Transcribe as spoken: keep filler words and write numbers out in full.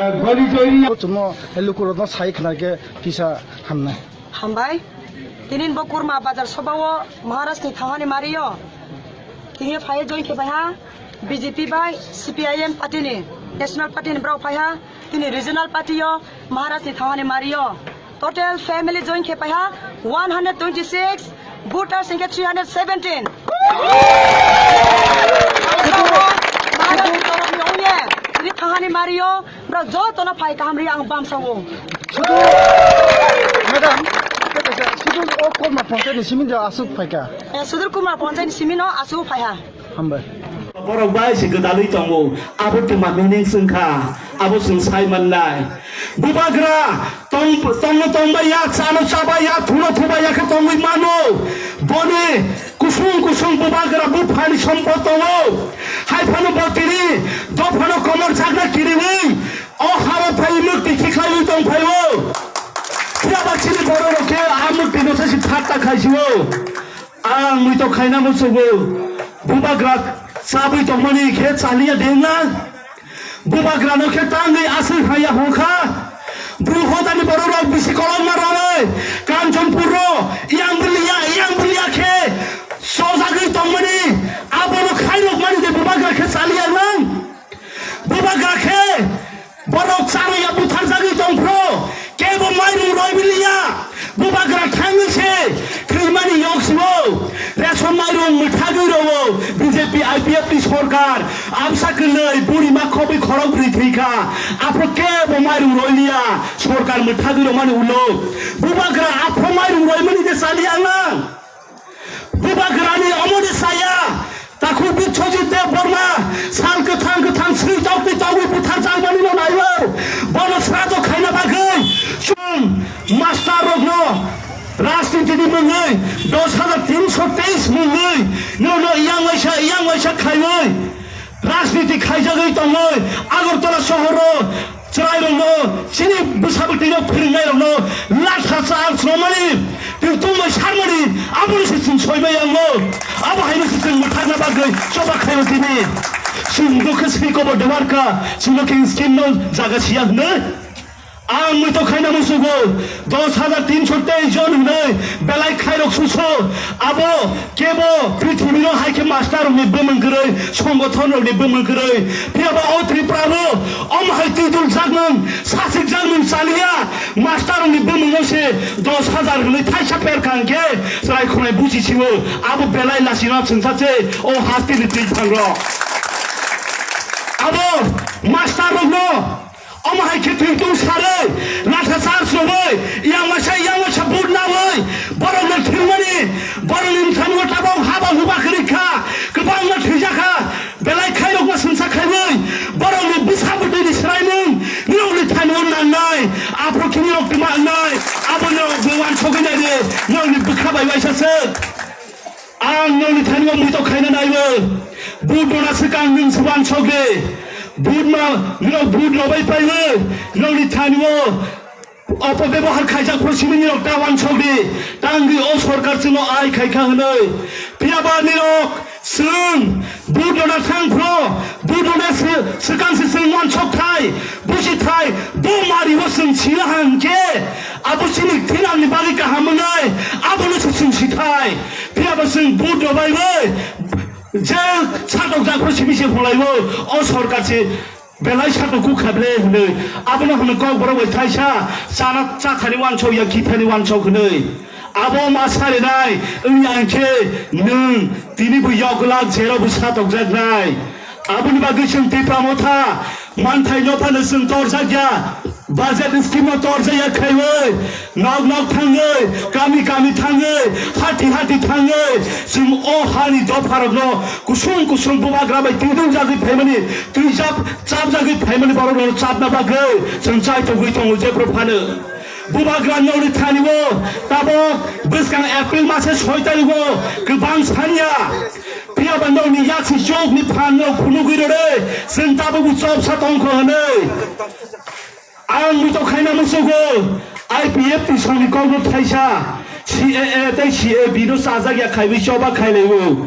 Chwngno lukurokno sai khna khe kisa hamnai. Hambai. Tinin bo Kurma Bazar Sobao Maharaj ni thangani mario. Tini phai join khe phaiha B J P bai C P I M party ni, National Party ni borok phaiha. Tini regional party o Maharaj ni thangani mario. Total family join khe phaiha one hundred twenty-six, voters hingkhe three hundred seventeen. Maharaj ni torokni ongye, tini thangani mario, borok jotono phai kaham ri ang bamsango. Sudu, madam, sudu o Kurma Ponchai ni simi asuk phaika. Eh, Sudur Kurma Ponchai ni simi no asuk phaiha. Hambai. Borok bai se gwdalwi tongo. Abo twma meaning swngkha. Abo chwng sai mannai. Bubagra tong, tongno tongbai ya, chano chabai ya, thuno thubai ya khe tongwi mano. Boni kusung kusung bubagra buphani sompot tongo. Hai phano bo tini dophano komor chakna kiriwi o hao phai mukti khiklaiwi tong phaio. Phiya ba chini borok rok khe a mukti no se si phatta khaisio. Ang muitok khaina musugo, bubagra chabwi tongmani khe chaliya dengna? Bubagrano khe tangwi aswk haya hwnkha? Bru hotani bororok bisi kolokma rwnwi Kanchanpurro yang buliya, yang buliya khe chojagwi tongmani, abono khairokmani de bubagra khe chaliya rwng? Bubagra khe borok charwi ya butharjagwi tongphro, kebo mairung roibiliya. Bubagra thangwi se thwimani yok siwo. Ration mairung mwthagwi rowo. B J P I P F ni sorkar absa kwlwi burima khobwi khorok bwrwi thwikha. Aphro kebo mairung roiliya, sorkar mwthagwi romani ulo. Bubagra aphro mairung roimani de chaliya nang. Bubagrani omoni saya, takhuk Biswajit Debbarma sal kwthang kwthang swi tokni togwi buthar jakmani no naiwi, bono srato khaina bagwi chwng master rokno rajniti ni mungwi dos hajar tinso teis mungwi nono yang waisa, yang waisa khaiwi rajniti khaijagwi tongwi Agartala sohoro chwrairokno, chini bwsabwtwirok phwrwngnairokno latha charge romani, twi tungbai sarmani, aboni se chwng soibai yango. Abo haino se chwng mwthakna bagwi choba khaio tini. Chwng dukhe sini kobo dewar kha, chwngno khe scheme no jaga siya hwnwi. Ang muitok khaina musugo, dos hajar tinso teis jon hwnwi belai khairok suso. Abo kebo prithibi no hai khe master rokni bumung kwrwi, songothon rokni bumung kwrwi. Phiya ba o Tripura o, omo hai twi dul jakmung, sachik jakmung chaliya, master rokni bumung no se dos hajar hwnwi thaisa per kha hwnkhe chwrai khwnai buchi sio, abo belai lachima chwngsa se o hasteni twi phangrok. Abo master rokno omo hai khe thwi tung sarwi, latha charge rwwi, yang waisa, yang waisa vote nawi, borokno thwimani, borokni bwthangno tabok haba huba kwrwi kha, kwbangma thwijak kha, belai khairokma sungsa khaiwi, borokni bwsa bwtwini swraimung, nirokni thanio nangnai, aphuru khe nirok twma wngnai, abono bo uansugwi naidi, nirokni bwkha bai uaisa swk. Ang nokni thani o muitok khaina naiwi. Vote rwna swkang nwng se uansuk di. Vote ma, norok vote rwbai phaiwi. Nokni thani o opobebohar khaijak phuru simi norok ta uansuk di. Tangwi o sorkar chwngno ai khaikha hwnwi. Phiya ba norok chwng vote rwna thang phuru, vote rwna sw-, swkang se chwng uansuk thai. Busi thai, bo mari o chwng sila hwn khe, abo chini thinangni bagwi kaham wngnai, abono se chwng si thai. Phiya bo chwng vote rwbaiwi, je satok jak phuru simi se pholaiwi, o sorkar se belai satok kuk kha ble hwnwi. Abono hwnwi kok borok bai thaisa, chana chathani uansuk ya khithani uansuk hwnwi. Abo ma sarinai wngya hwnkhe nwng tini bo yoklak jero bo satokjaknai. Aboni bagwi chwng Tipra Motha manthai no phano chwng torjakya, budget scheme no torjakya khaiwi nok nok thangwi, kami kami thangwi, hati hati thangwi chwng o hani dopharokno kusung kusung bubagra bai twidugjagwi phaimani, twijak chapjagwi phaimani borokno chapna bagwi chwng chaitogwi tongo jephru phano. Bubagra nokni thani o tabok bwskang April mase soi tarikh o kwbang sanya. Phiya ba nokni yaksi chukni phan no phunugwi rwdi, chwng tabukbo chopsa tongkho hwnwi. Ang muitok khaina musugo, I P F T songni kokno thaisa, C A A tei C A B no chajak ya khaiwi choba khailaiwi.